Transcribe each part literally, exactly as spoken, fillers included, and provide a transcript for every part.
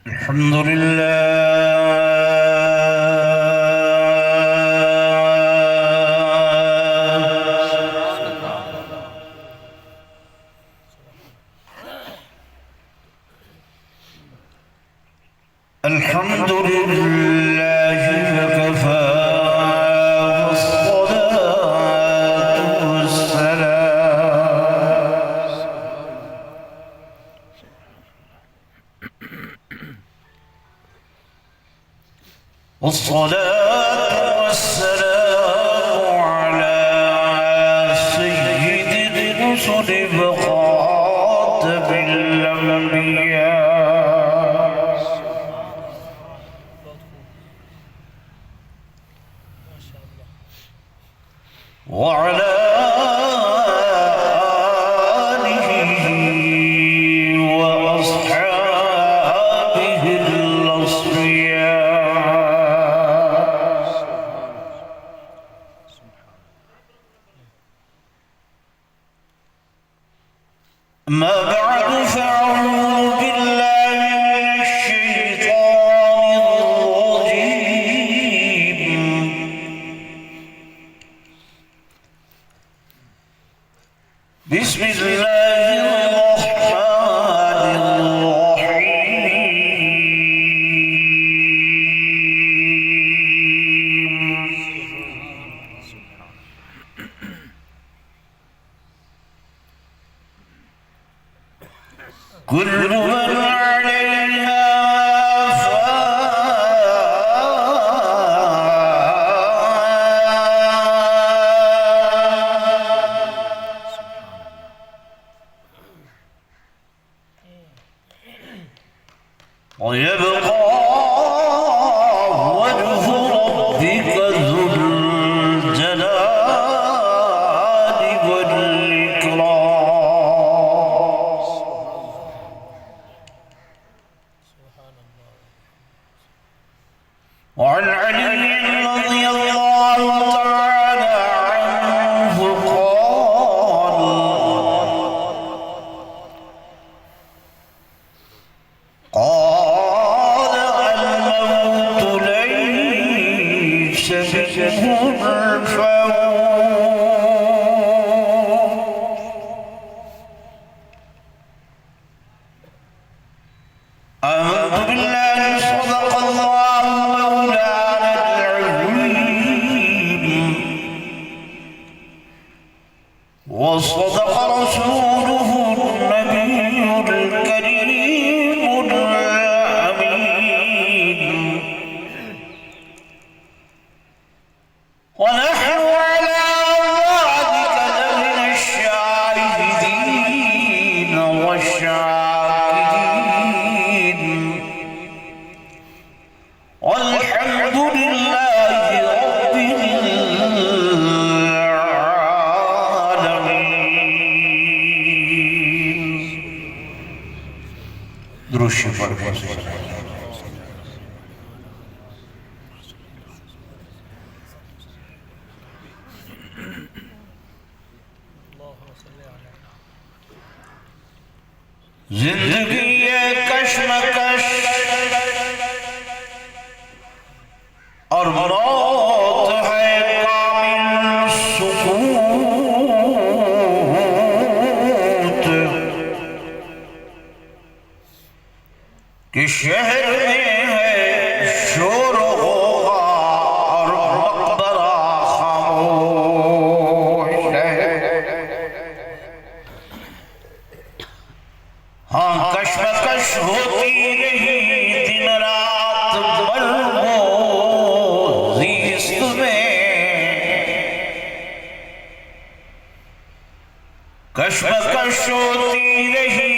الحمد لله. الحمد لله وكفى، والصلاة والسلام، والصلاة والسلام على سيد الرسل وخاتم الأنبياء، وعلى آله وأصحابه الأصفياء. أما بعد، فأعوذ بالله من الشيطان الرجيم. بسم الله الرحمن الرحيم. كل من عليها فان. ويبقى وجه ربك ذو الجلال والإكرام. وعن علي رضي الله تعالى عنه قال، قال: الموت ليس منه الفوت. أعوذ بالله، صدق الله مولانا العظيم. وصدق رسوله النبي الكريم الأمين. ونحن على ذلك لمن الشاهدين والشاكرين. والحمد لله رب العالمين. درود شریف پڑھ کے زندگی ہے کشمکش اور موت ہے کامل سکوت۔ کہ شہر میں ہے شور و غوغا اور مقبرہ خاموش ہے۔ ہاں، کشمکش ہوتی رہی دن رات مرگ و زیست میں۔ کشمکش ہوتی رہی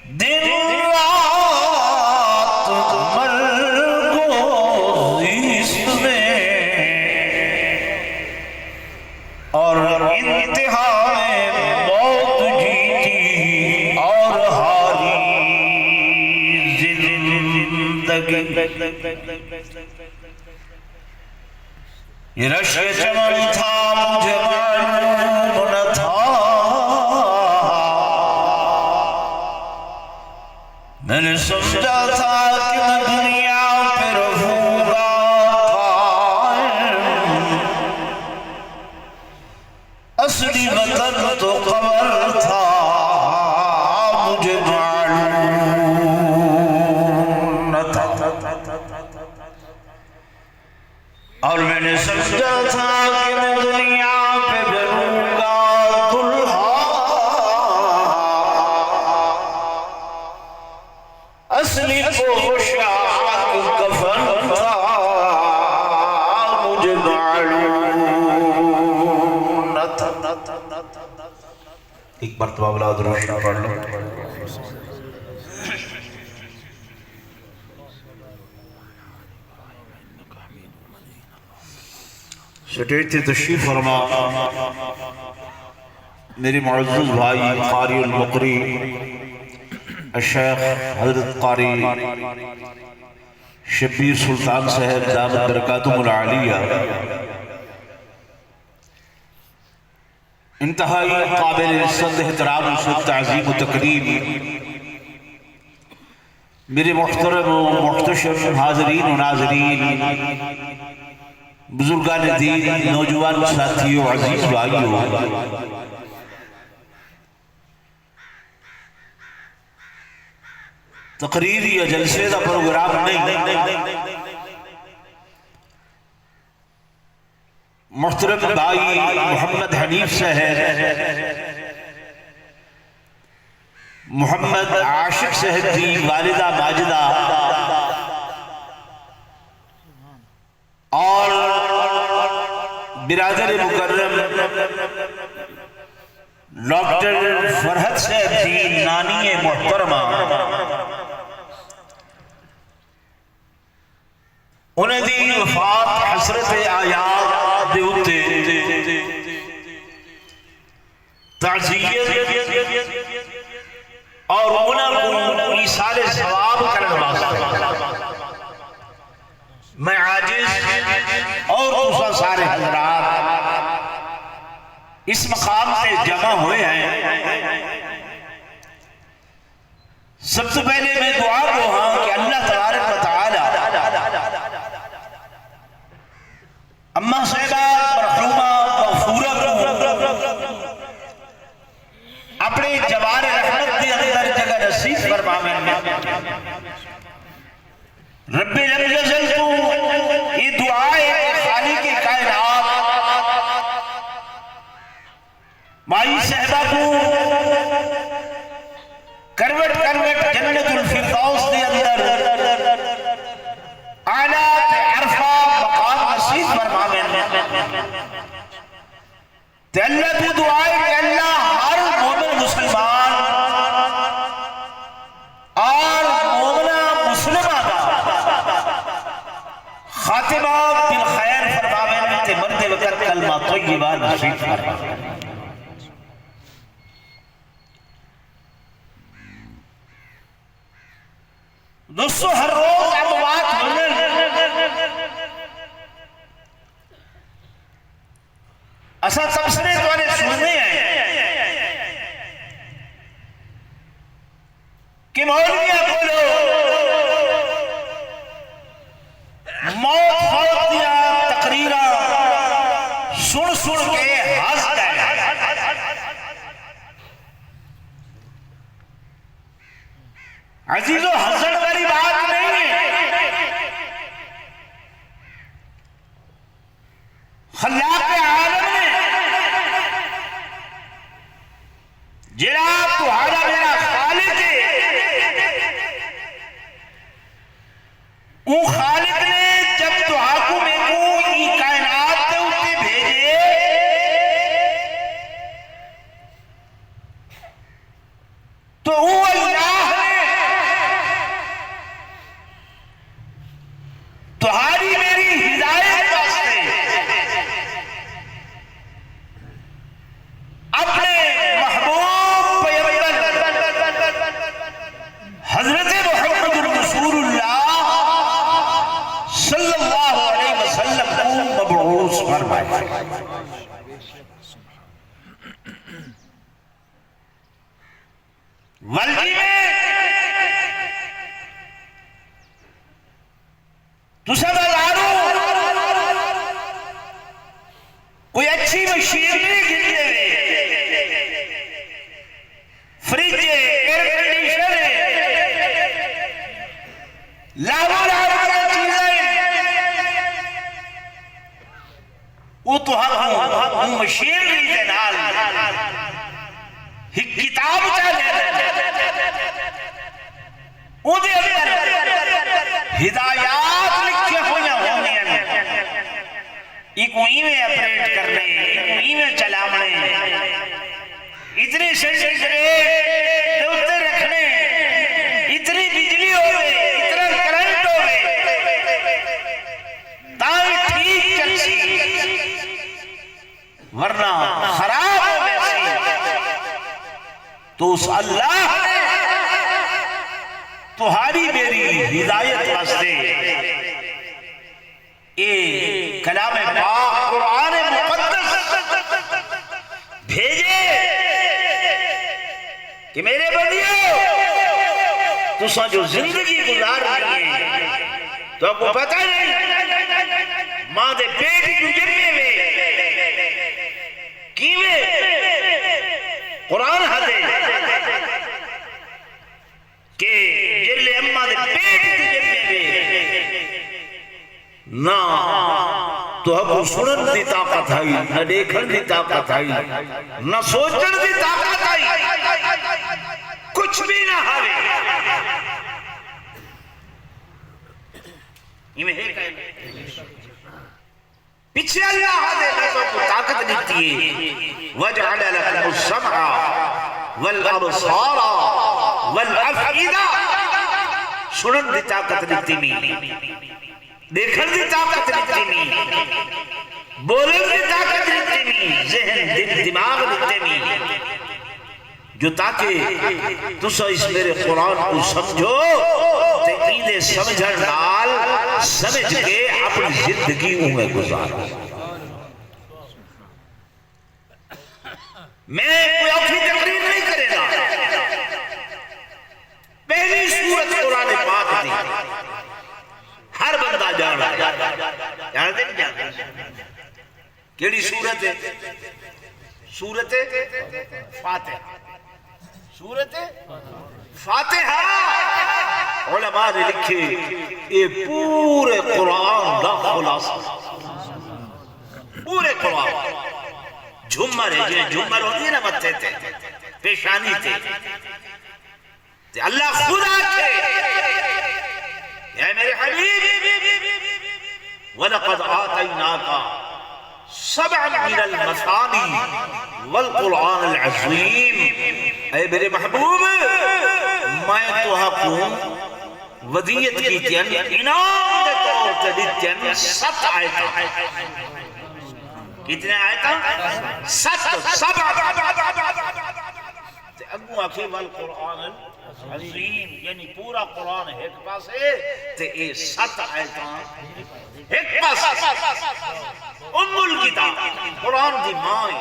دن رات مرگ و زیست میں، اور انتہا میں موت جیتی اور ہاری زندگی۔ یہ رشک چمن تھا، مجھے معلوم نہ تھا، میں نے سمجھا تھا کہ میں دنیا پہ رہوں گا قائم۔ اصلی وطن تو قبر تھا، مجھے معلوم نہ تھا۔ اور میں نے سمجھا تھا کہ میں دنیا پہ بنوں گا دلہا۔ اصلی پوشاک کفن تھا، مجھے معلوم نہ تھا۔ ایک مرتبہ اولاد روشن پڑھ لو۔ سٹیج تے تشریف فرما میرے معزز بھائی قاری المقری الشیخ حضرت قاری شبیر سلطان صاحب دامت برکاتہم العالیہ، انتہائی قابل عزت احترام و تعظیم و تکریم، میرے محترم و محتشم حاضرین و ناظرین، بزرگان دین، نوجوان ساتھیو، عزیز بھائیو، تقریر یا جلسے دا پروگرام نہیں۔ محترم بھائی محمد حنیف صاحب، محمد عاشق صاحب دی والدہ ماجدہ اور برادر مکرم ڈاکٹر فرحت صاحب دی نانی محترمہ، انہاں دی وفات حسرت اعیاد دے اتے تعزیت اور انہاں کوں ایصال ثواب کرݨ واسطے میں عاجز اور تساں سارے حضرات اس مقام تے جمع ہوئے ہیں۔ سب توں پہلے میں دعا گو ہاں کہ اللہ تبارک و تعالی اماں صاحبہ مرحومہ مغفورہ کوں اپݨے جوار رحمت دے اندر جگہ نصیب فرماوے۔ رب لم یزل توں اے دعا ہے کہ خالق کائنات مائی صاحبہ کوں کروٹ کروٹ جنت الفردوس دے اندر اعلیٰ تے عرفہ مقام نصیب فرماوے۔ تے اللہ توں دعا ہے کہ اللہ ہر مومن مسلمان اور مومنہ مسلمہ دا خاتمہ بالخیر فرماوے تے مردے وقت کلمہ طیبہ نصیب فرماوے۔ دوستو، ہر روز اموات ہوندن۔ اساں تبصرے تہاݙے سݨدے ہیں کہ مولویاں کولوں موت فوت دیاں تقریراں سݨ سݨ کے ہس ڳئے۔ عزیزو، ہسݨ والی بات نہیں ہے۔ خلاق عالم نے، جڑا تہاݙا میرا خالق ہے، اوں خالق نے جب تہاکوں میکوں ایں کائنات دے اتے بھیجے، تو او اللہ نے تہاݙی میری ہدایت واسطے اپݨے محبوب پیغمبر حضرت محمد رسول اللہ صلی اللہ علیہ وسلم کوں مبعوث فرمایا۔ ول جیویں تساں بازاروں کوئی اچھی مشینری گھندے وے، فریج ہے، ایئر کنڈیشن ہے، لاہور آرڈر چیزاں ہیں، وہ تہاکوں مشینری دے نال ہک کتاب چا ݙیندے، اوندے اندر ہدایات لکھیاں ہوئیاں ہوندیاں ہن۔ اینکوں ایویں آپریٹ کرݨے، اینکوں ایویں چلاوݨے، اتنی سینٹی گریڈ دے اتے رکھݨے، اتنی بجلی ہووے، اتنا کرنٹ ہووے، تاں وی ٹھیک چلسی، ورنہ خراب ہو ویسی۔ تو اس اللہ نے تہاݙی میری ہدایت واسطے اے کلام پاک قرآن مقدس بھیجے کہ میرے بندیو، تساں جو زندگی گزار رہی ہے، تو آپ کو پتہ نہیں ماں دے پیٹ جو جمے ہوئے کیویں قرآن ہدے کہ جیڑھے اماں دے پیٹ جو جمے ہوئے نہ تہاکوں سݨݨ دی طاقت ہئی، نہ ݙیکھݨ دی طاقت ہئی، نہ سوچݨ دی طاقت ہئی، کجھ بھی نہ ہاوے۔ ایویں ہے کہ پچھے اللہ دے میں تہاکوں طاقت ݙتی ہے۔ وجعل لکم السمع والابصار والافئدہ، سݨݨ دی طاقت ݙتی میں، ݙیکھݨ دی طاقت ݙتی میں، ٻولݨ دی طاقت ݙتی میں، ذہن، دل، دماغ ݙتے میں، جو تاکہ تساں اس میرے قرآن کوں سمجھو تے ایندے سمجھݨ نال سمجھ کے اپݨی زندگی اونویں گزارو۔ میں کوئی اوکھی تقریر نہیں کریندا۔ پہلی سورت قرآن پاک دی ہر بندہ ڄاݨدا ہے۔ ڄاݨدے نہیں ڄاݨدے؟ کیڑھی سورت ہے؟ سورت فاتحہ۔ سورت فاتحہ۔ علماء نے لکھے، اے پورے قرآن دا خلاصہ۔ پورے قرآن۔ جھمر ہے، جیویں جھمر ہوندی ہے نا متھے تے، پیشانی تے۔ تے اللہ خود آکھے، اے میرے حبیب، وَلَقَدْ آتَيْنَاكَ سَبْعًا مِنَ الْمَثَانِي وَالْقُرْآنَ الْعَظِيمَ، اے میرے محبوب، میں تہاکوں ودیعت کیتیاں، انعام دے طور تے ݙتیاں ست آیتاں۔ کتنے آیتاں؟ ست، سبع۔ تے اڳوں آکھے والقرآن العظیم، یعنی پورا قرآن ہک پاسے تے اے ست آیتاں ہک پاسے۔ ام الکتاب، قرآن دی ماں ہے۔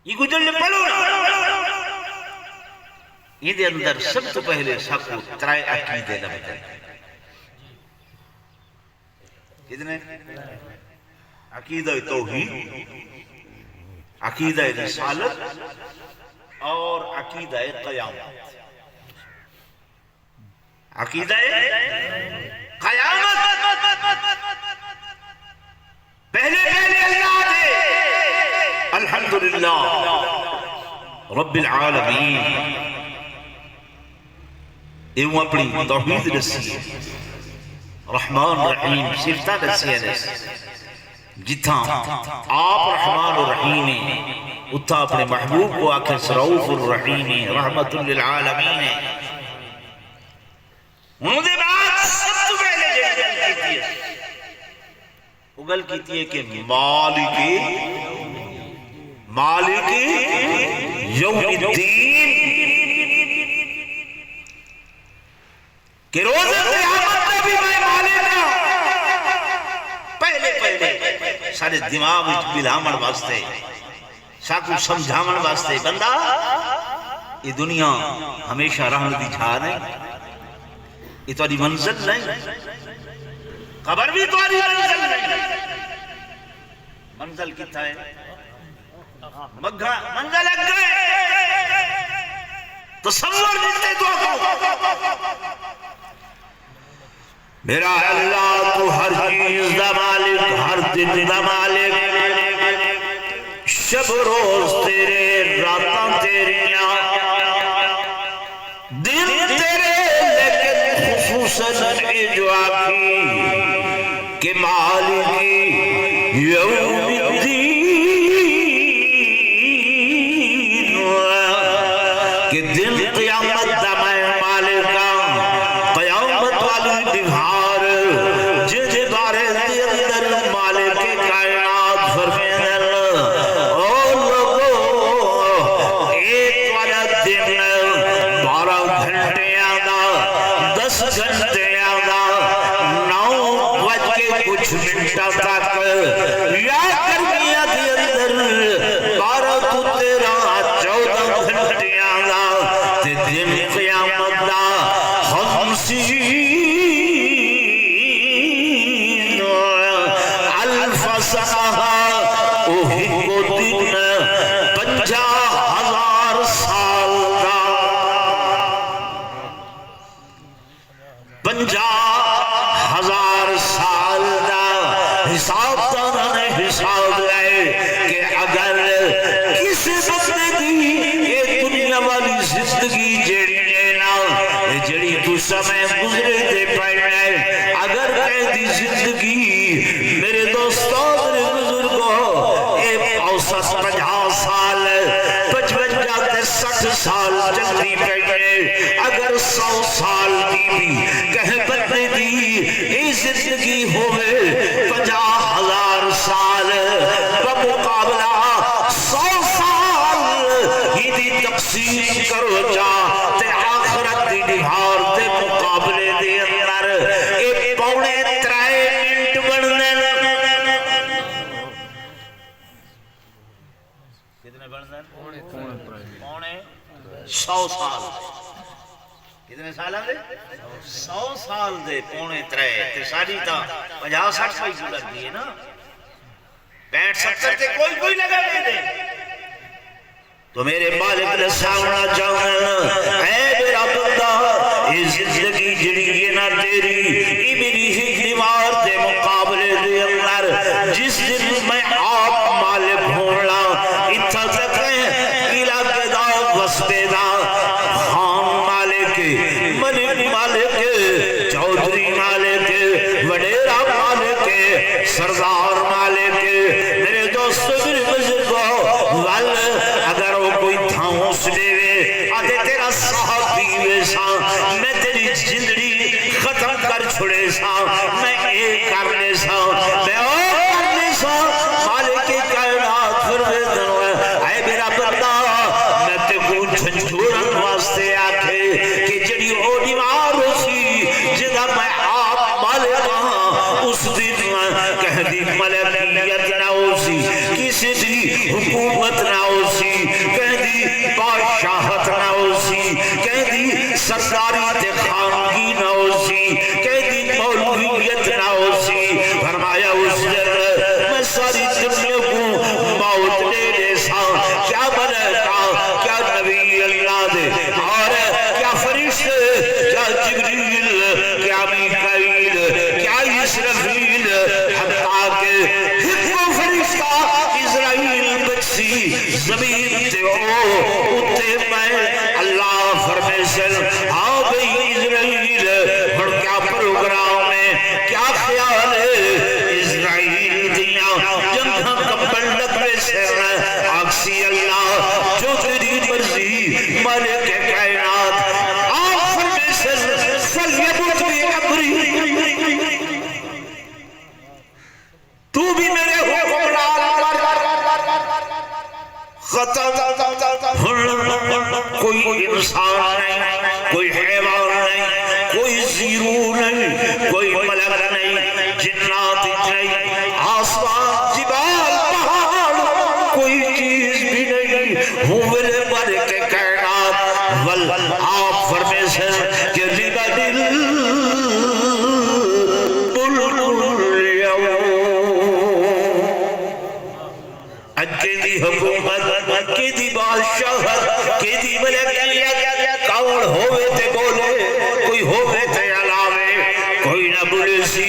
ایکوں جلد پڑھو نا۔ ایندے اندر سب توں پہلے ساکوں ترائے عقیدے لبھدے۔ کتنے؟ عقیدہ توحید، عقیدہ رسالت اور عقیدہ قیامت۔ عقیدہ قیامت۔ پہلے، پہلے اللہ دے، الحمدللہ رب العالمین۔ ایویں اپݨی توحید ݙسی ہے، رحمان رحیم صفتاں ݙسیاں نے۔ جتھاں آپ رحمان الرحیم ہیں، اتھاں اپݨے محبوب کوں آکھے رؤوف الرحیم ہیں، رحمت للعالمین ہیں۔ ہݨ اوندے بعد سب توں پہلے جیڑھی ڳالھ کیتی ہے، او ڳالھ کیتی ہے کہ مالک، مالک یوم الدین، کہ روز قیامت دا بھی میں مالک ہاں۔ پہلے پہلے ساݙے دماغ وچ ٻلھاوݨ واسطے، ساکوں سمجھاوݨ واسطے، بندہ، اے دنیا ہمیشہ رہݨ دی جھا نہیں۔ یہ تہاݙی منزل نہیں، قبر بھی تہاݙی منزل نہیں۔ منزل کتھا ہے؟ مگھا منزل اڳے۔ تصور ݙتے تو میرا اللہ، تو ہر چیز دا مالک، ہر دن دا مالک۔ شب روز تیرے، راتاں تیریاں، دن تیرے، لیکن خصوصاً اے جو آکھی کہ مالک یوم الدین، کہ دن قیامت دا میں مالک ہاں۔ قیامت والی ݙیہاڑ جیندے بارے دے اندر مالک کائنات فرمیندن، او لوگو، اے تہاݙا دن بارہ گھنٹیاں دا، دس گھنٹیاں دا، نو وج کے کچھ منٹاں تک، یا گرمیاں دے اندر بارہ توں تیرہ، چودہ گھنٹیاں دا، تے دن قیامت دا خمسین الف سنہ، او ہکو دن پنجاہ ہزار سال دا۔ پنجاہ ہزار سال دا حساب داناں نے حساب لائے کہ اگر کسے بندے دی اے دنیا والی زندگی جیڑھی ہے نا، اے جیڑھی تساں میں گزریندے پئے ہیں، اگر کہیں دی زندگی، میرے دوستو، میرے بزرگو، اے اوسط پنجاہ سال، پچپن تے سٹھ سال چلدی پئی ہے۔ اگر سو سال دی بھی کہیں بندے دی اے زندگی ہووے، پنجاہ ہزار سال بمقابلہ سو سال ہی دی تقسیم کرو چا، تے آخرت دی ݙیہاڑ دے مقابلے دے اندر اے پونے ترے منٹ بݨدن۔ کتنے بݨدن؟ پونے سو سال۔ کتنے سالاں دے؟ سو سال دے پونے ترے۔ تے ساݙی تاں پنجاہ سٹھ پئی گزر ڳئی ہے نا۔ پینٹھ ستر تے کوئی کوئی لگا نہیں دے۔ تو میرے مالک ݙساوݨا چاہندن، اے میرا بندہ، اے زندگی جیڑھی ہے نا تیری، اے میری ہک ݙیہاڑ دے مقابلے دے اندر، جس دن میں آپ مالک ہووݨا، اتھاں تک علاقے دا، وسبے دا، خان مالک، ملک مالک، چوہدری مالک، وݙیرا مالک، سردار مالک، میرے دوستو، میرے بزرگو، ول اگر او کوئی دھاؤس ݙیوے، آہدے تیرا ساہ پی ویساں، میں تیری زندڑی ختم کر چھڑیساں، میں اے کر لیساں، میں او کر لیساں، مالک کائنات فرمیندن، اے میرا بندہ، میں تیکوں جھنجھوڑن واسطے آکھے کہ جیڑھی او ݙیہاڑ ہوسی، جیندا میں آپ مالک ہاں، اس دن کہیں دی ملکیت نہ ہوسی، کسے دی حکومت نہ ہوسی، کہیں دی بادشاہت نہ ہوسی، کہیں دی سرداری تے خانگی نہ ہوسی، کہیں دی مولویت نہ ہوسی۔ فرمایا، اس دن میں ساری دنیا کوں موت ݙے ݙیساں۔ کیا ملائکہ، کیا نبی اللہ دے، اور کیا فرشتے، کیا جبریل، کیا میکائیل، کیا اسرافیل، حتیٰ کہ ہکو فرشتہ عزرائیل بچسی زمین تے، او اتے میں اللہ فرمیسن، ہاں بھئی عزرائیل، ہݨ کیا پروگرام ہے، کیا خیال ہے؟ عزرائیل دیاں ڄنگھاں کمبݨ لڳ ویسن، آکھسی اللہ جو تیری مرضی مالک کائنات۔ آپ فرمیسن، فلیمت بامری، توں بھی میرے حکم نال مر۔ ختم۔ ہݨ کوئی انسان نہیں، کوئی حیوان نہیں، کوئی زیرو نہیں، کوئی ملک نہیں، جنات وچ نہیں، آسمان، جبال، پہاڑ، کوئی چیز بھی نہیں۔ ہوں ویلے مالک کائنات ول آپ فرمیسن کہ لمن کیدی بادشاہت، کیدی ملکیت، کون ہووے تے ٻولے، کوئی ہووے تے الاوے، کوئی نہ ٻولیسی۔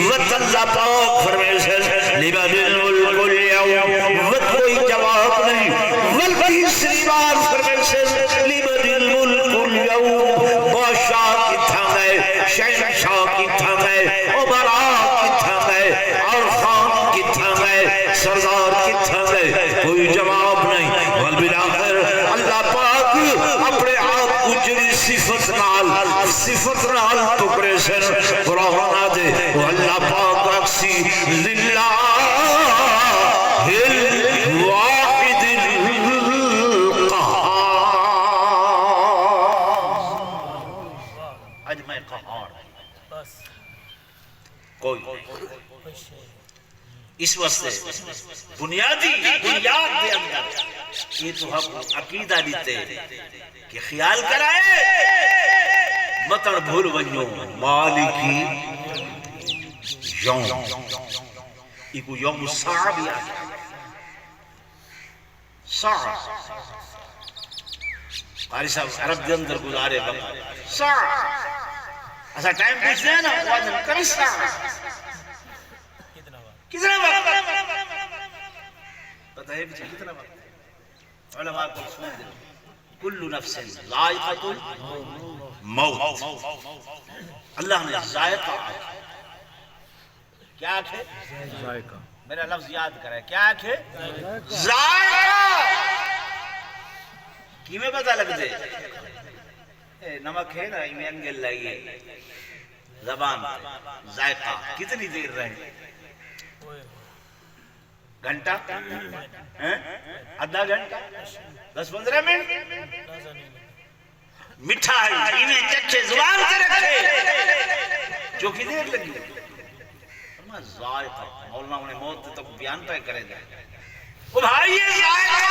وت اللہ پاک فرمیسن، لمن الملک الیوم، وت کوئی جواب نہیں۔ ول تیسری بار فرمیسن، لمن الملک الیوم، بادشاہ کتھاں ڳئے، شہنشاہ کتھاں ڳئے، امراء کتھاں ڳئے، اور خان کتھاں ڳئے، سردار کتھاں ڳئے؟ کوئی جواب نہیں۔ ول بالآخر اللہ پاک اپݨے آپ کوں جڑی صفت نال، صفت نال پکریسن، قرآن آہدے، او اللہ پاک آکھسی، للہ الواحد القہار۔ اڄ میں قہار ہاں۔ بس۔ کوئی۔ اس واسطے بنیادی، بنیاد دے اندر اے تہاکوں عقیدہ ݙتے کہ خیال کرائے، متݨ بھل ونڄو، مالک یوم، ایکوں یوم الساعہ بھی آکھیا۔ ساعہ۔ قاری صاحب، عرب دے اندر گزارے وقت۔ ساعہ۔ اساں ٹائم پوچھدے ہیں نا، او آہدن، کبھی ساعہ۔ کتنا وقت؟ پتہ ہے پیچھے کتنا وقت ہے؟ علماء کو سن دے۔ کل نفس ذائقۃ الموت۔ اللہ نے ذائقہ آکھیا۔ کیا آکھے؟ ذائقہ۔ میرا لفظ یاد کرے، کیا آکھے؟ ذائقہ۔ کیویں پتہ لڳدے؟ اے نمک ہے نا، ایویں انگل لائیے زبان تے۔ ذائقہ۔ کتنی دیر رہے؟ گھنٹہ؟ ہیں؟ ادھا گھنٹہ؟ دس پندرہ منٹ؟ مٹھا ہے، ایویں چکھے، زبان تے رکھے۔ چوکھی دیر لڳی۔ فرمایا، ذائقہ۔ مولانا اپݨے موت تے تاں بیان پئے کریندے۔ او بھائی، اے ذائقہ۔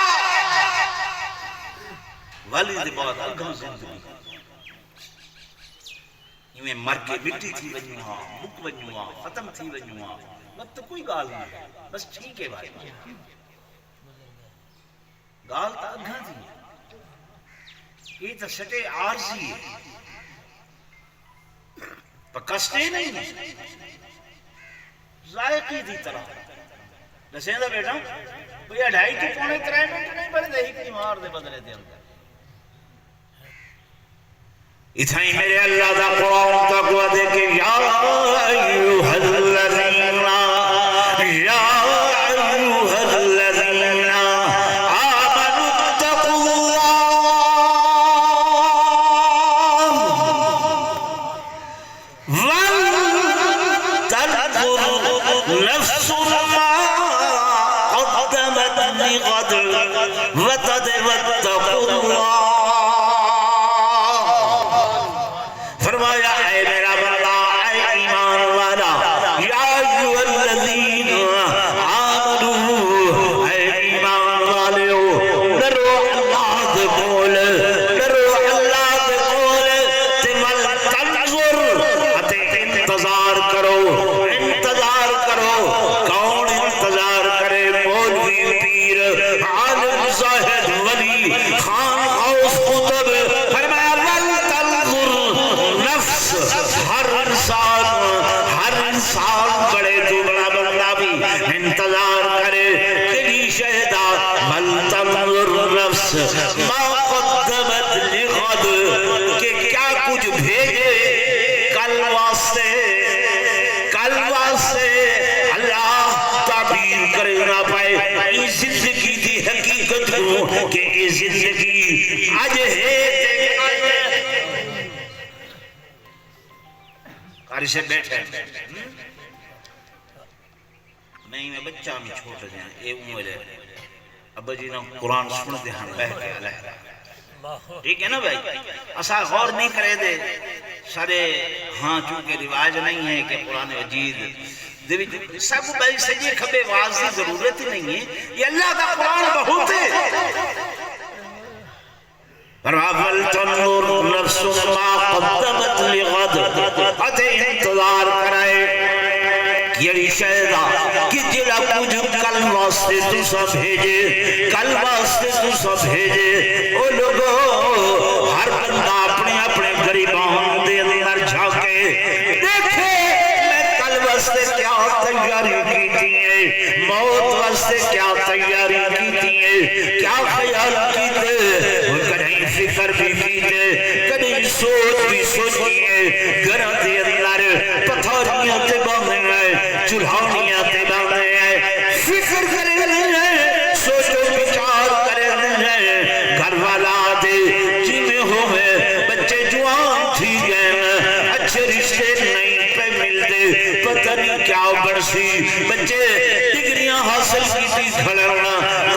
ولی دے بعد اڳوں زندگی۔ ایویں مر کے مٹی تھی ونڄوں ہاں، مک ونڄوں ہاں، ختم تھی ونڄوں ہاں۔ وقت کوئی ڳالھ نہیں۔ بس ٹھیک ہے بھائی۔ ڳالھ تاں اڳاں دی ہے۔ اے تاں سٹے عارضی ہے۔ پکا سٹے نہیں ہے۔ ذائقی دی طرح۔ ݙسیندا ٻیٹھاں، بھئی اڈھائی توں پونے ترے منٹ نہیں بݨدے ہک دیوار دے بدلے دے اندر۔ اتھائیں میرے اللہ دا قرآن تاکوں آہدے کہ یا ایھا الذین، یا ایھا الذین آمنوا اتقوا اللہ ولتنظر نفس ما قدمت لغد واتقوا اللہ۔ فرمایا، اے میرا بندہ، اے ایمان والا، یا ایھا الذین آمنوا، اے ایمان والیو، ݙرو اللہ دے کول، ݙرو اللہ دے کول، تے ولتنظر، اتے انتظار کرو، انتظار کرو۔ کون انتظار کرے؟ مولوی، پیر، عالم، زاہد، ولی، خان، غوث، قطب۔ فرمایا، ولتنظر نفس، ہر انسان، ہر انسان بڑے توں بڑا بندہ بھی انتظار کرے کیڑھی شے دا۔ ولتنظر نفس ما قدمت لغد، کہ کیا کجھ بھیجے کل واسطے، کل واسطے۔ اللہ تعبیر کریندا پئے ایں زندگی دی حقیقت کوں کہ اے زندگی اڄ ہے تے کل قاری صاحب ٻیٹھے۔ میں ایویں بچہ میں چھوٹا جیہاں، اے اوں ویلے ابا جی نال قرآن سݨدے ہن، ٻہہ کے الحدہ۔ ٹھیک ہے نا بھائی؟ اساں غور نہیں کریندے، ساݙے ہاں چونکہ رواج نہیں ہے کہ قرآن مجید دے وچ ساکوں بھائی سڄے کھٻے واز دی ضرورت ہی نہیں ہے، یہ اللہ دا قرآن بہت ہے۔ فرمایا، ولتنظر نفس ما قدمت لغد، اتے انتظار کرائے کیڑھی شے دا کہ جیڑھا جو کل واسطے تساں بھیجے، کل واسطے تساں بھیجے۔ او لوگو، ہر بندہ اپنے اپنے گریبان دے اندر جھانکے، ݙیکھے میں کل واسطے کیا تیاری کیتی ہے، موت واسطے کیا تیاری کیتی ہے، کیا خیال کیتے، کݙاہیں فکر بھی کیتے، کݙاہیں سوچ بھی سوچی ہے۔ گھراں دے اندر پتھاریاں تے بہندے ہیں، چولہاݨیاں تے بہندے ہیں، فکر کریندے ہیں، سوچ و وچار کریندے ہیں۔ گھر والا آہدے جیویں ہووے، بچے جوان تھی ڳئے، اچھے رشتے نہیں پئے ملدے، پتہ نہیں کیا بݨسی۔ بچے ڈگریاں حاصل کیتی کھڑن،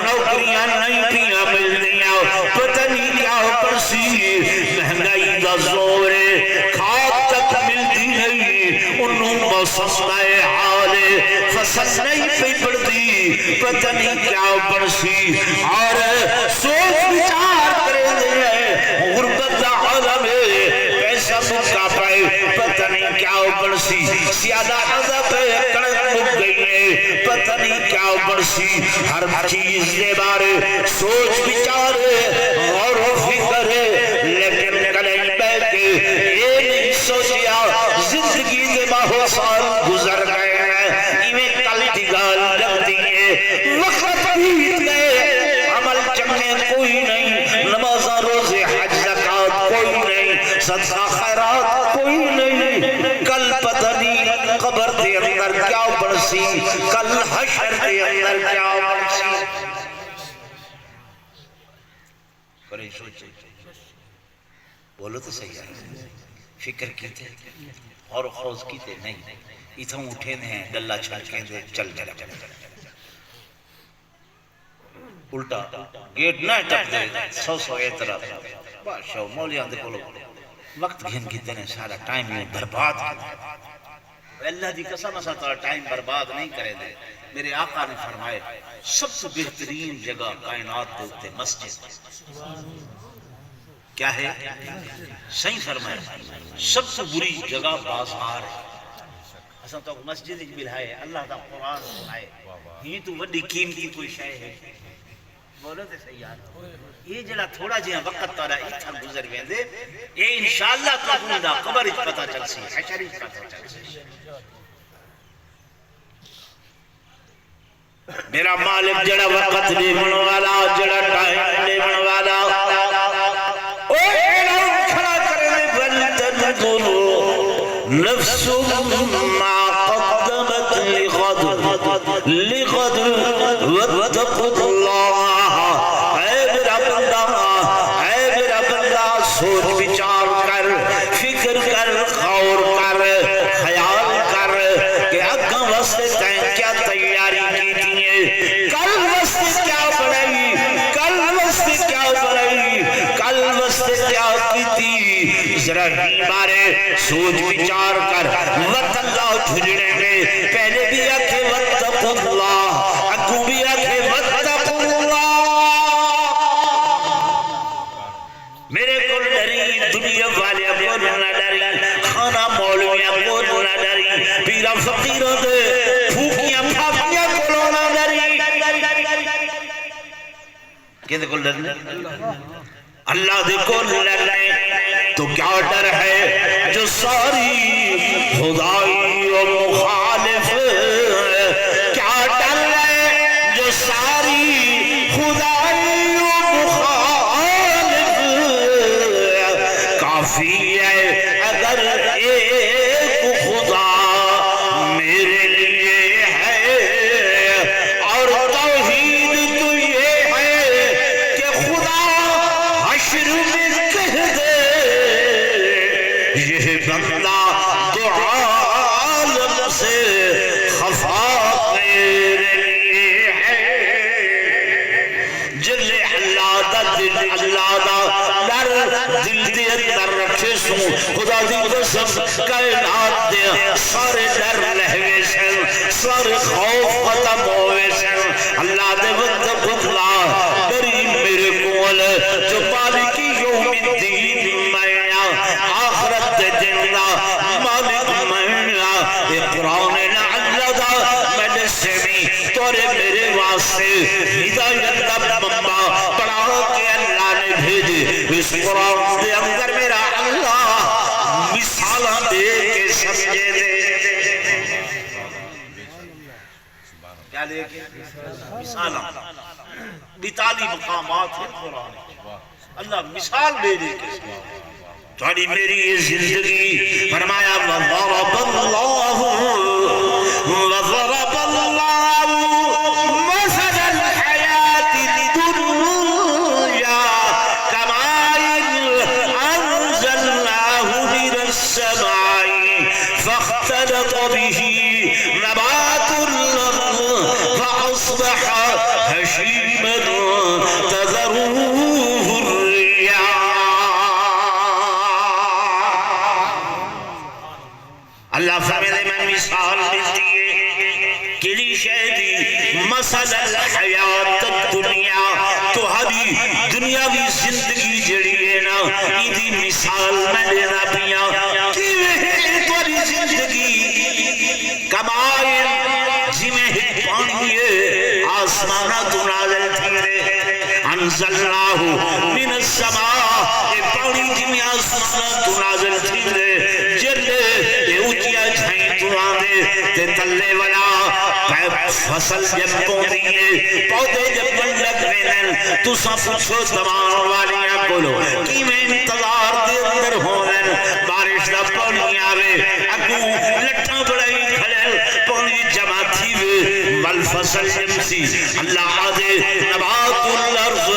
نوکریاں نہیں پیاں ملدیاں، پتہ نہیں کیا بݨسی۔ مہنگائی دا زور ہے، کھاد تک ملدی نہیں، انہوں موسم دا اے حال ہے، فصل نہیں پئی بݨدی، پتہ نہیں کیا بݨسی۔ اور سوچ وچار کریندے ہیں، غربت دا عالم ہے، پیسہ مکا پئے، پتہ نہیں کیا بݨسی۔ سیادہ آہدا پئے، کݨک مک ڳئی ہے، پتہ نہیں کیا بݨسی۔ ہر چیز دے بارے سوچ وچار، غور و فکر، لیکن کݙاہیں ٻہہ کے اے نہیں سوچیا، زندگی دے ٻاہو سال گزر ڳئے ہیں، ایویں کل دی ڳالھ لڳدی ہے۔ وقت بیت ڳئے، عمل چنڳے کوئی نہیں، نمازاں روزے حج زکوٰۃ کوئی نہیں، صدقہ خیرات کوئی نہیں۔ کل پتہ نہیں قبر دے اندر کیا بݨسی، کل حشر دے اندر کیا بݨسی۔ کݙاہیں سوچے؟ بولو تو صحیح ہے۔ فکر کیتے؟ غور و خوض کیتے؟ نہیں۔ اتھوں اٹھیندے ہیں، ڳلہ چھڑکیندے چل ݙیندے۔ الٹا گیٹ نہ ٹپدے، سو سو اعتراف۔ بادشاہ مولیاں دے کولوں وقت گھن کیتے نے، سارا ٹائم ایویں برباد کیتا۔ اللہ دی قسم، اساں تہاݙا ٹائم برباد نہیں کریندے۔ میرے آقا نے فرمائے، سب سے بہترین جگہ کائنات دے اتے مسجد۔ کیا ہے؟ صحیح فرمایا، سب سے بری جگہ بازار ہے۔ اساں تو مسجد وچ ٻلھائے، اللہ دا قرآن سݨائے، ہی تو وݙی قیمتی کوئی شے ہے؟ بولو تے صحیح یار۔ یہ جڑا تھوڑا جہاں وقت تہاݙا اتھاں گزر ویندے، اے انشاءاللہ تہاکوں دا قبر وچ پتہ چلسی، حشر وچ پتہ چلسی۔ میرا مالک جڑا وقت ݙیوݨ والا، جڑا ٹائم ݙیوݨ والا، او اعلان کھڑا کرے، ولتنظر نفس ما قدمت لغد، لغد واتقوا اللہ۔ اے میرا بندہ، اے میرا بندہ، سوچ وچار کر، فکر کر، غور کر، خیال کر کہ اڳاں واسطے تیں کیا تیاری کیتی ہے، کل واسطے کیا بݨائی، کل واسطے کیا بݨائی، کل واسطے کیا کیتی۔ ذرا ہی بارے سوچ وچار کر۔ وت اللہ جھجڑے میں پہلے بھی آکھے، واتقوا اللہ، اڳوں بھی آکھے، واتقوا اللہ۔ میرے کول ݙری، دنیا والیاں کول نہ ݙری، خانہ مولویاں کول نہ ݙری، پیراں فقیراں دے پھوکیاں پھاکیاں کولوں نہ ݙری۔ کیندے کول ݙرنے؟ اللہ دے کول ݙرنے۔ تو کیا ڈر ہے جو ساری خدائی و مخالف؟ کیا ڈر ہے جو ساری خدائی و مخالف؟ کافی ہے اگر ایک خدا میرے لیے ہے، اور توحید تو یہ ہے کہ خدا حشر میں کہہ دے، یہ بندہ دو عالم سے خفا میرے لیے ہے۔ جلے اللہ دا دل، اللہ دا ڈر دل دے اندر رکھے سوں، خدا دی قسم، کائنات دے سارے ڈر لہوے سن، سارے خوف ختم ہوئے سن۔ اللہ دے وت بندہ ڈری میرے کول، جو مالک یوم الدین میں آں، آخرت دے دن دا مالک میں آں۔ اے قرآن ہے نا اللہ دا، میں ݙسے وی تورے ہدایت دا منبع بݨا کے اللہ نے بھیجے۔ اس قرآن دے اندر میرا اللہ مثالاں دے کے سمجھیندے۔ کیا ݙے کے؟ مثالاں۔ ٻتالی مقامات ہیں قرآن۔ اللہ مثال ݙے ݙے کے سݨا۔ تہاݙی میری یہ زندگی، فرمایا، وضرب اللہ، وضرب اللہ مثل الحیات الدنیا کماء انزلناہ من السماء فاختلط به نبات الأرض فأصبح هشيما تذروه الرياح۔ اللہ فرمیندے، میں مثال ݙتی ہے کیڑھی شے دی؟ مثل الحیات الدنیا، تہاݙی دنیاوی زندگی جیڑھی ہے نا، ایندی مثال میں ݙیندا پیاں۔ کیویں ہے تہاݙی زندگی؟ کماء، جیویں ہک پاݨی ہے آسماناں توں نازل تھیندے، انزلناہ من السماء، اے پاݨی جیویں آسماناں توں نازل تھیندے، جیلے اے اچیاں چھائیں توں آندے تے تلے ولا پے فصل ڄم پوندی ہے، پودے ڄمݨ لڳ ویندن۔ تساں پچھو دیوان والیاں کولوں کیویں انتظار دے اندر ہوندن، بارش دا پاݨی آوے، اڳوں لٹاں بݨائی کھڑن، پاݨی جمع تھیوے، ول فصل ڄمسی۔ اللہ آہدے، نبات الارض،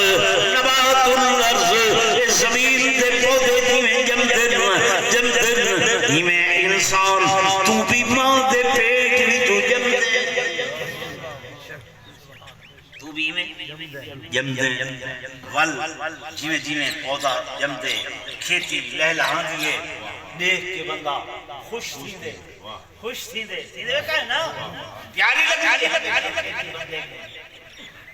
نبات الارض، اے زمین دے پودے جیویں ڄمدن، ڄمدن، ایویں انسان توں بھی ماں دے پیٹ وچوں ڄمدے۔ توں بھی ایویں ڄمدیں۔ ول جیویں جیویں پودا ڄمدے، کھیتی لہلہاندی ہے، ݙیکھ کے بندہ خوش تھیندے، خوش تھیندے، تھیندے وے کائے نا؟ پیاری لڳدی ہے۔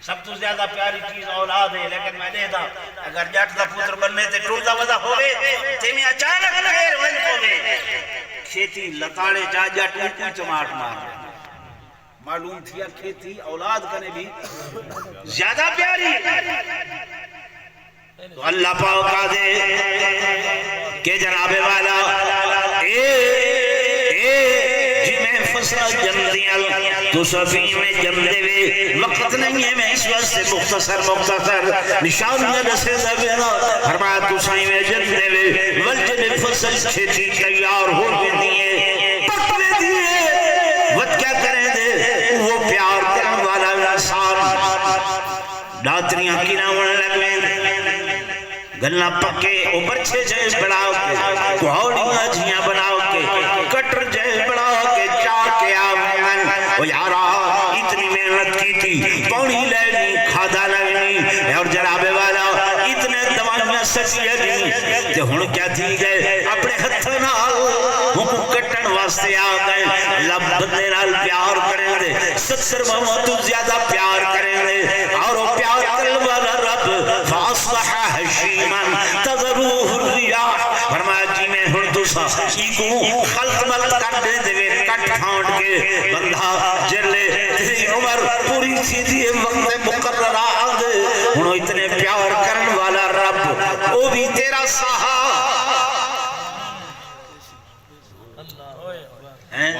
سب توں زیادہ پیاری چیز اولاد ہے، لیکن میں ݙیہدا، اگر ڄٹ دا پتر ٻنے تے ٹردا ودا ہووے، تے میں اچانک پیر ونڄ پووے، کھیتی لتاڑے چا ڄٹ اونکوں چماٹ مار ݙے۔ معلوم تھیا کھیتی اولاد کنے بھی زیادہ پیاری ہے۔ تو اللہ پاک آہدے کہ جناب والا، اے، اے، جیویں فصلاں ڄمدیاں، تساں بھی ایویں ڄمدے وے۔ وقت نہیں ہے، میں اس واسطے مختصر، مختصر نشانیاں ݙسیندا پیاں۔ فرمایا، تساں ایویں ڄمدے وے، ول جݙے فصل کھیتی تیار ہو ویندی ہے، پک ویندی ہے، وت کیا کریندے؟ اوہو پیار کرݨ والا انسان ݙاتریاں کناوݨ لڳ ویندے۔ گناں پکے، او برچھے جئیں بݨا کے، کہاڑیاں جیہاں بݨا کے، کٹر جئیں بݨا کے چا کے آ ویندن۔ او یارا، اتنی محنت کیتی، پاݨی لے نی، کھادا لے نی، اور جناب والا، اتنے دوائیاں سٹیے نی، تے ہݨ کیا تھی ڳئے؟ اپݨے ہتھاں نال اونکوں کٹݨ واسطے آ ڳئے۔ اللہ بندے نال پیار کریندے، ستر ماواں توں زیادہ پیار کریندے، اور او پیار کرݨ والا رب، فاصبح هشيما تذروه الرياح۔ فرمایا، جیویں ہݨ تساں ایکوں خلط ملط کر ݙیندے وے، کٹ پھانٹ کے، بندہ جیلے تیری عمر پوری تھیندی ہے، وقت مقررہ آندے، ہݨ او اتنے پیار کرݨ والا رب، او بھی تیرا سہارا۔ ہیں؟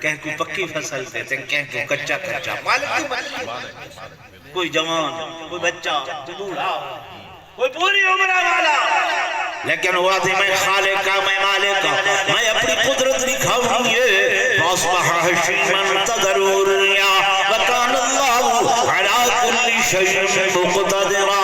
کہیں کوں پکی فصل تے، تے کہیں کوں کچا کچا۔ مالک دی مرضی۔ کوئی جوان، کوئی بچہ، کوئی بوڑھا، کوئی پوری عمر والا۔ لیکن او آہدے، میں خالق ہاں، میں مالک ہاں، میں اپݨی قدرت ݙکھاوݨی ہے۔ فاصبح هشيما تذروه الرياح وكان الله على كل شيء مقتدرا۔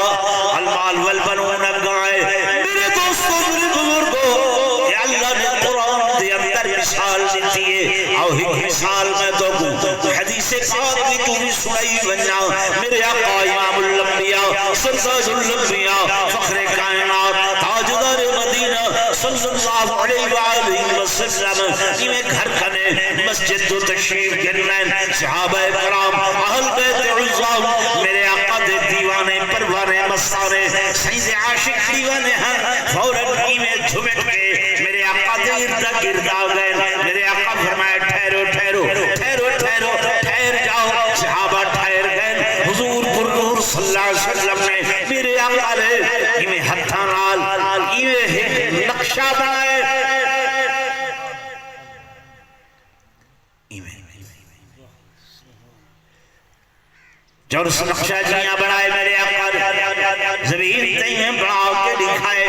المال والبنون، اڳاں آئے۔ میرے دوستو، میرے بزرگو، اے اللہ نے قرآن دے اندر مثال ݙتی ہے۔ آؤ، ہک مثال میں تہاکوں حدیث پاک وچوں وی سݨائی ونڄاں۔ میرے آقا امام الانبیاء، سردار الانبیاء، فخر کائنات، تاجدار مدینہ صلی اللہ علیہ وآلہ وسلم، ایویں گھر کنے مسجد توں تشریف گھنن۔ صحابہ کرام، اہل بیت عظام، میرے آقا دے دیوانے، پروانے، مستانے، سئیں دے عاشق دیوانے ہن۔ فوراً ایویں جھمٹ کے میرے آقا دے ارد گرد آ ڳئے۔ میرے آقا فرمایا، ٹھہرو، ٹھہرو، ٹھہرو، ٹھہرو، ٹھہر جاؤ۔ صحابہ ٹھہر ڳئے۔ نال، ایویں ہتھاں نال، ایویں ہک نقشہ بݨائے۔ ایویں۔ چرس نقشہ جیاں بݨائے میرے آقا نے، زمین تے ایویں بݨا کے ݙکھائے۔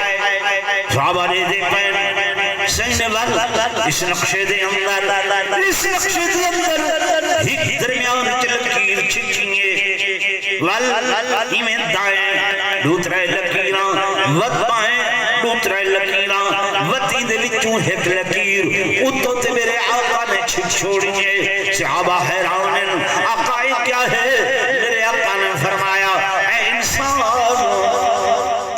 صحابہ ݙیہدے پئن، سئیں نے ول اس نقشے دے اندر، اس نقشے دے اندر ہک درمیان وچ لکیر چھکی ہے۔ ول ایویں دائیں ݙو ترے لکیراں، وت بائیں ݙو ترے لکیراں، وتی دے وچوں ہک لکیر اتوں تے میرے آقا نے چھک چھوڑی ہے۔ صحابہ حیران ہن، آقا، اے کیا ہے؟ میرے آقا نے فرمایا، اے انسان،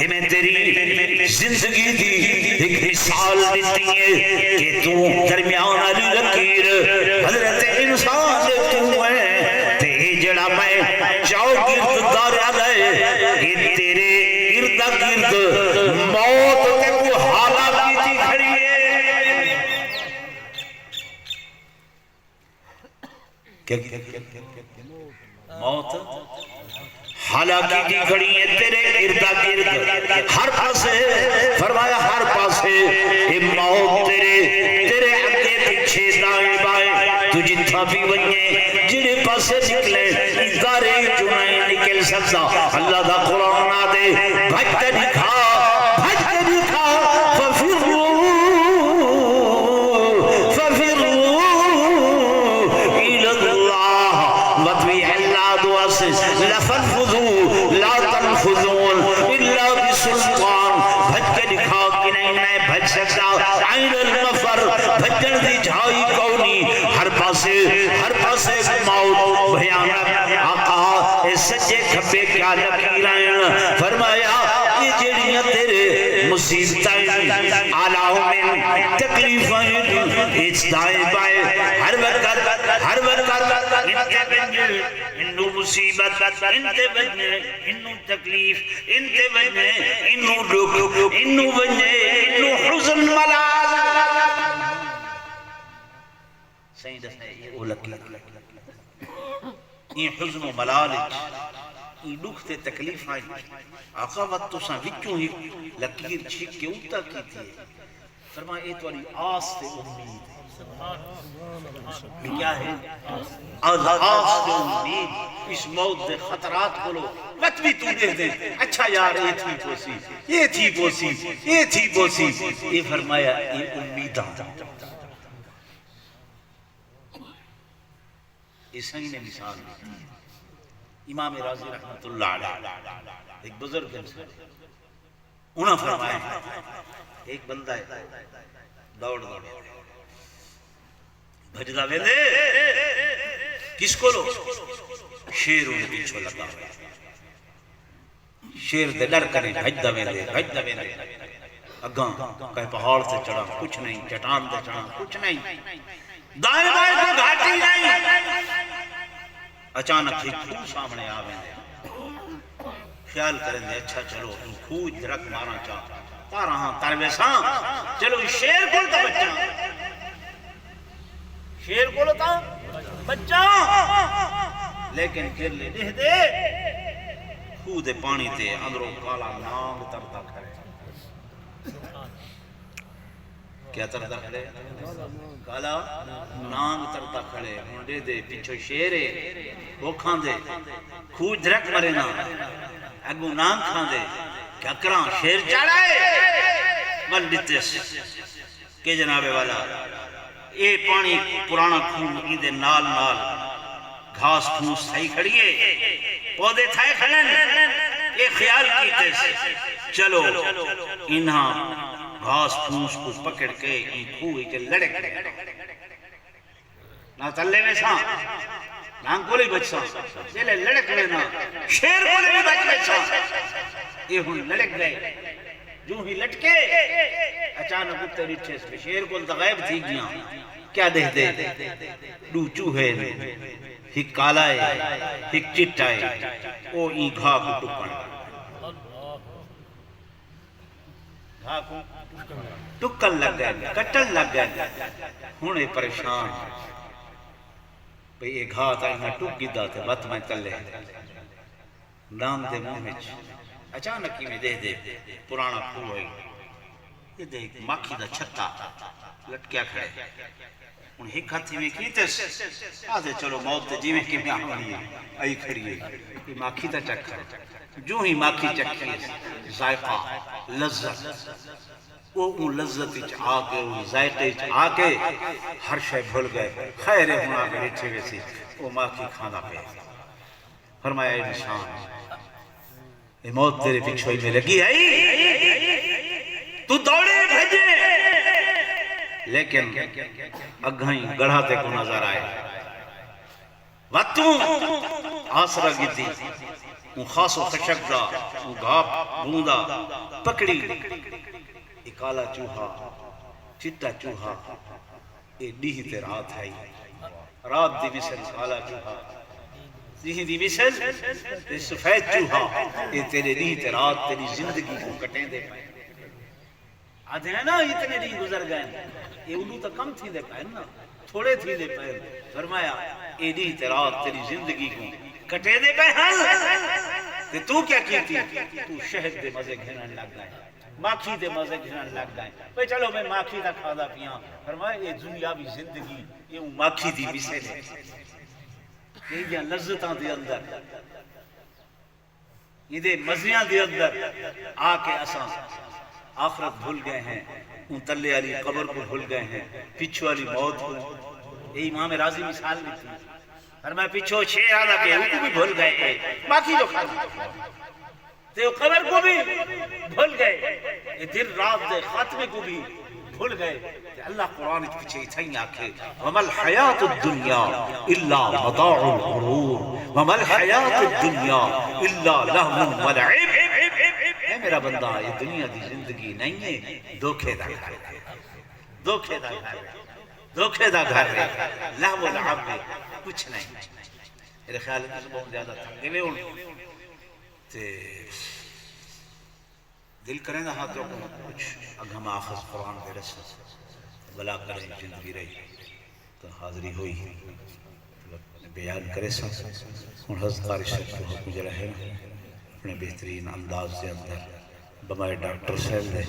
اے میں تیری زندگی دی ہک مثال ݙتی ہے کہ توں درمیان آلی لکیر حضرت انسان دے توں ہے، تے اے جڑا میں چاؤ گرد داریا لے، اے تیرے اردا گرد موت تیکوں حالا کیتی کھڑی ہے۔ کہ موت حالا کیتی کھڑی ہے تیرے اردا گرد، ہر پاسے، فرمایا ہر پاسے، اے موت تیرے، تیرے اگے پچھے دائیں بائیں، تو جتھاں بھی ونجے، جڑے پاسے نکلے، ادارے چوں نہیں نکل سکدا۔ اللہ دا قرآن آ دے، بھج تے ݙکھا، بھج تے ݙکھا، ففروا، ففروا الی اللہ، وت وی اللہ دو اس، لفنفذوا لا تنفذون الا بسلطان، بھج کے ݙکھا کہ نہیں میں بھج سکدا، عین المفر، بھجݨ دی جائی کونی، ہر پاسے، ہر پاسے موت بھیانک۔ آقا، اے سجے کھبے کیا لکیراں ہن؟ فرمایا، اے جیڑھیاں تیرے مصیبتاں ہن، آلام ہن، تکلیفاں ہن، اچ دائیں بائیں، ہر وقت، ہر وقت انتے ونڄ، انوں مصیبت، انتے ونڄ، انوں تکلیف، انتے ونڄ، انوں ݙکھ، انوں ونڄ، انوں حزن ملال۔ سائیں ݙسائے، اے او لکیر، ایں حزن و ملال اچ، ایں ݙکھ تے تکلیفاں اچ، آقا وت تساں وچوں ہک لکیر چھک کے اتا کیتی ہے۔ فرمایا، اے تہاݙی آس تے امید ہے۔ اے کیا ہے؟ آس، آس تے امید۔ اس موت دے خطرات کولو وت وی توں ݙیہدے، اچھا یار، اے تھی پوسی، اے تھی پوسی، اے تھی پوسی۔ اے فرمایا، اے امیداں۔ اے سئیں نے مثال ݙتی ہے۔ امام رازی رحمۃ اللہ علیہ ہک بزرگ ہن سن۔ انہاں فرمایا، ہک بندہ ہے، دوڑ دوڑ بھڄدا ویندے، کس کولو؟ شیر اونکوں پچھوں لڳا ہویا۔ شیر دے ݙر کنیں بھڄدا ویندے، بھڄدا ویندے۔ اڳاں کہیں پہاڑ تے چڑھاں، کچھ نہیں، چٹان تے چڑھاں، کچھ نہیں۔ دائیں بائیں کوئی گھاٹی نہیں۔ اچانک ہک کھوہ سامݨے آ ویندے۔ خیال کریندے، اچھا چلو، ایں کھوہ اچ درک ماراں چا، تر آہاں، تر ویساں، چلو ایں شیر کول تاں بچاں۔ شیر کولوں تاں بچاں۔ لیکن جیلے ݙیہدے، کھوہ دے پاݨی تے اندروں کالا نانگ تردا کھڑے۔ کیا تردا کھڑے؟ کالا نانگ تردا کھڑے۔ ہݨ ݙیہدے پچھوں شیر ہے، او کھاندے۔ کھوہ درک مرے نا، اڳوں نانگ کھاندے۔ کیا کراں، شیر چاڑھا ہے، ول ݙتس۔ کہ جناب والا، اے پاݨی پراݨا کھوہ، ایندے نال نال گھاس پھوس تھئی کھڑی ہے، پودے تھئے کھڑن۔ اے خیال کیتس، چلو انہاں گھاس پھوس کوں پکڑ کے ایں کھوہ اچ لڑک ݙیواں۔ نہ تلے ویساں، نہ کولے بچساں۔ جیلے لڑک وینداں، شیر کولے وی بچ ویساں۔ اے ہݨ لڑک ڳئے۔ جوں ہی لٹکے، اچانک اتے ݙٹھس، شیر کول تاں غائب تھی ڳیاں۔ کیا ݙیہدے؟ ݙو چوہے ہن، ہک کالا ہے، ہک چٹا ہے۔ او ایں گھاہ کوں ٹکݨ، گھاہ کوں ٹکݨ لڳ ڳئے، کٹݨ لڳ ڳئے۔ ہݨ اے پریشان، بھئی اے گھاہ تاں انہاں ٹک گھدا تے وت میں تلے۔ نانگ دے منہ وچ اچانک کیویں ݙیہدے پراݨا کھوہ ہئی، اتھے ہک ماکھی دا چھتا لٹکیا کھڑے۔ ہݨ ہک ہتھ ایویں کیتس، آہدے چلو موت تے جیویں کیویں آوݨی ہے، آئی کھڑی ہے، کوئی ماکھی تاں چکھ کھڑے۔ جوں ہی ماکھی چکھی ہے، ذائقہ، لذت، او اوں لذت اچ آ کے، اوں ذائقے اچ آ کے ہر شے بھل ڳئے۔ خیر ہے، ہݨ آ کے ݙٹھے ویسی، او ماکھی کھاندا پئے۔ فرمایا، اے نشان ہے، اے موت تیرے پچھوں ہی میں لڳی آئی۔ توں دوڑے بھڄے، لیکن اڳاں ہی گڑھا تیکوں نظر آئے۔ وت توں آسرا گھدی، اوں خاص و خشک دا، اوں گھاپ گوں دا، پکڑی۔ اے کالا چوہا، چٹا چوہا، اے ݙینہہ تے رات ہئی۔ رات دی مثل کالا چوہا، ݙینہہ دی مثل اے سفید چوہا۔ اے تیݙے ݙینہہ تے رات، تیݙی زندگی کوں کٹیندے پئے۔ آہدے ہیں نا، اتنے ݙینہہ گزر ڳئے، اے اݙوں تاں کم تھیندے پئے نا، تھوڑے تھیندے پئے۔ فرمایا، اے ݙینہہ تے رات تیݙی زندگی کوں کٹیندے پئے ہن، تے توں کیا کیتی؟ توں شہد دے مزے گھنݨ لڳ ڳئے، ماکھی دے مزے گھنݨ لڳ ڳئے۔ بھئی چلو، میں ماکھی دا کھاندا پیاں۔ فرمایا، اے دنیاوی زندگی، اے اوں ماکھی دی مثل ہے۔ ایندیاں لذتاں دے اندر، ایندے مزیاں دے اندر آ کے اساں آخرت بھل ڳئے ہیں، اوں تلے آلی قبر کوں بھل ڳئے ہیں، پچھوں آلی موت کوں۔ اے امام رازی مثال ݙتی۔ فرمایا، پچھوں شیر آندا پئے، اوں کوں بھی بھل ڳئے، اے ماکھی جو کھاندا۔ تے او قبر کوں بھی بھل ڳئے، اے دن رات دے خاتمے کوں بھی بھل ڳئے۔ تے اللہ قرآن وچ پچھے اتھائیں آکھے، وما الحیات الدنیا الا متاع الغرور، وما الحیات الدنیا الا لہو ولعب۔ اے میرا بندہ، اے دنیا دی زندگی نہیں ہے، دھوکے دا گھر ہے، دھوکے دا گھر ہے، دھوکے دا گھر ہے، لہو و لعب ہے، کچھ نہیں۔ میرے خیال ہے تساں بہت زیادہ تھک ڳئے ہو۔ تے دل کریندا ہا جو کچھ اگھا ماخذ قرآن دے رساں، بلا کریں زندگی رہی تاں حاضری ہوئی، بیان کریساں۔ ہݨ حضرت قاری صاحب تہاکوں جیڑھا ہے نا، اپݨے بہترین انداز دے اندر بمائے ڈاکٹر صاحب دے